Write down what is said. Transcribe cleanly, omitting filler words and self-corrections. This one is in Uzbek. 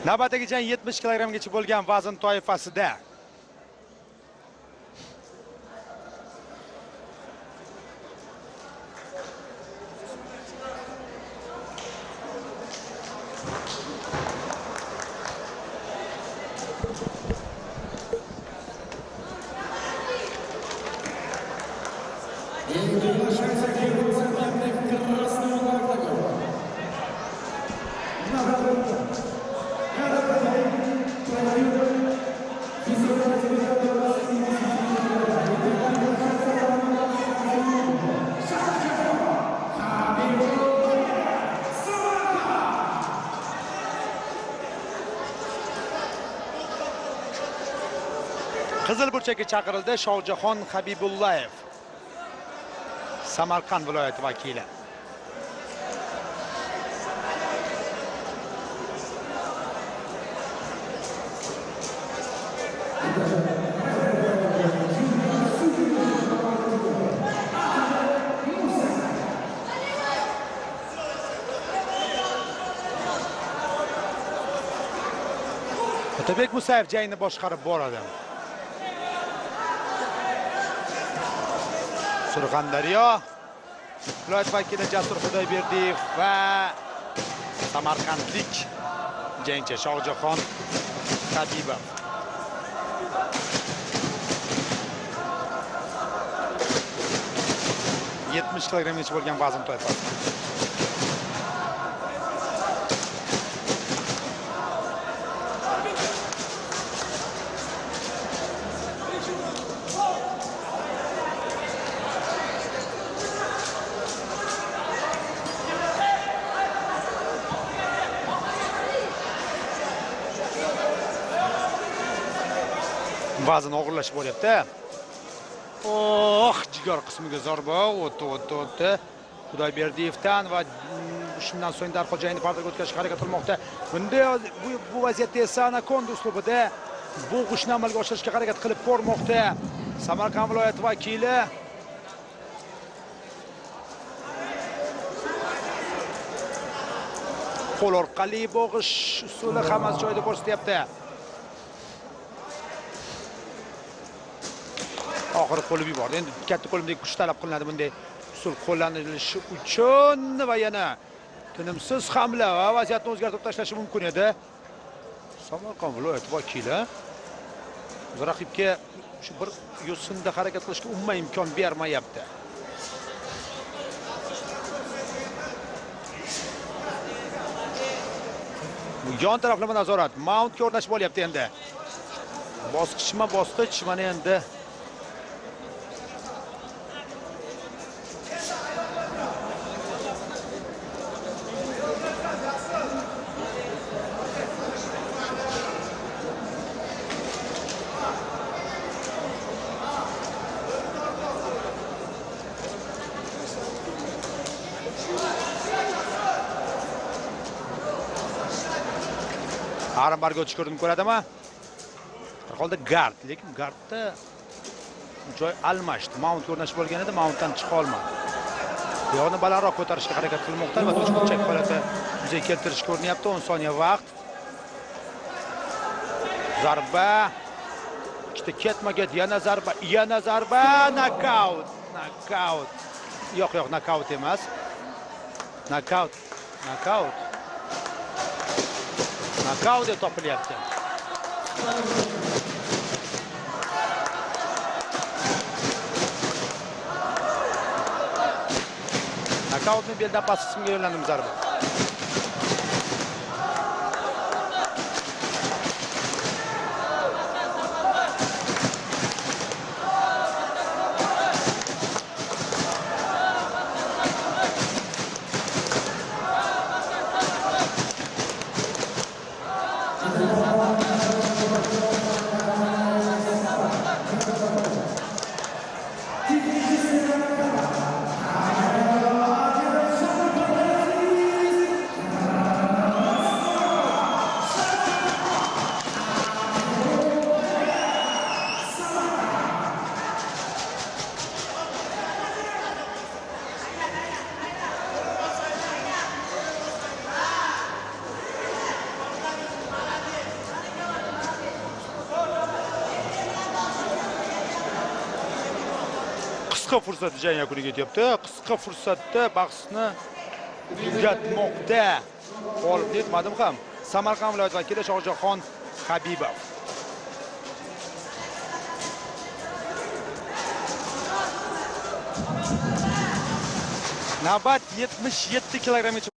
Navbatdagi jang 70 kilogrammgacha bo'lgan vazn toifasida. Qizil burchakka chaqirildi Shohjahon Habibullayev, Samarqand viloyati vakili. Otabek Musayev jangni boshqarib boradi. Surxondaryo viloyat vakili Jasur Xudoyberdiyev va samarqandlik jangchi Shohjahon Habibov. 70 kilogrammgacha bo'lgan vazn toifasi. Vazn og'irlashib bo'lyapti. Oh, jigar qismiga zarba o'tdi, o'tdi, o'tdi. Xudoyberdiyevdan va shundan so'ng darhol jangni pardaga o'tkazishga harakat qilmoqda. Bunda bu vaziyatda esa anakonda uslubida bo'g'ishni amalga oshirishga harakat qilib ko'rmoqda Samarqand viloyati vakili. Qo'l orqali bo'g'ish usuli hammasi joyida ko'rsatyapti. Oxiri qo'lib yubordi. Endi katta qo'limdagi kuch talab qilinadi bunday usul qo'llanilishi uchun va yana tinimsiz hamla va vaziyatni o'zgartirib tashlashi mumkin edi. Samarqand viloyati vakili raqibga shu bir yo'sinda harakat qilishga umuman imkon bermayapti. Yon taraflama nazorat. Mountga o'rnashib olyapti endi. Bosqichma-bosqich mana endi Armbarga o'tish ko'rinib ko'radimi? Har holda gard, lekin gardda joy almashdi. Mountga o'rnashib bo'lgan edi, mountdan chiqa olmadi. Oyog'ini balandroq ko'tarishga harakat qilmoqda va to'rtburchak holati yuzaga keltirish ko'rinyapti. 10 soniya vaqt. Zarba. Ikkita ketma-ket, yana zarba, yana zarba, nokaut, nokaut. Yo'q, yo'q, nokaut emas. Nokaut, nokaut. Nokaut deb topilyapti. Nokautni beldan pastki qismiga yo'llandim zarba. Qisqa fursatda jang yakuniga yetyapti. Qisqa fursatda bahsni tugatmoqda. G'olibni aytmadim ham. Samarqand viloyati vakili Shohjahon Habibov. Navbat 77 kilogrammgacha.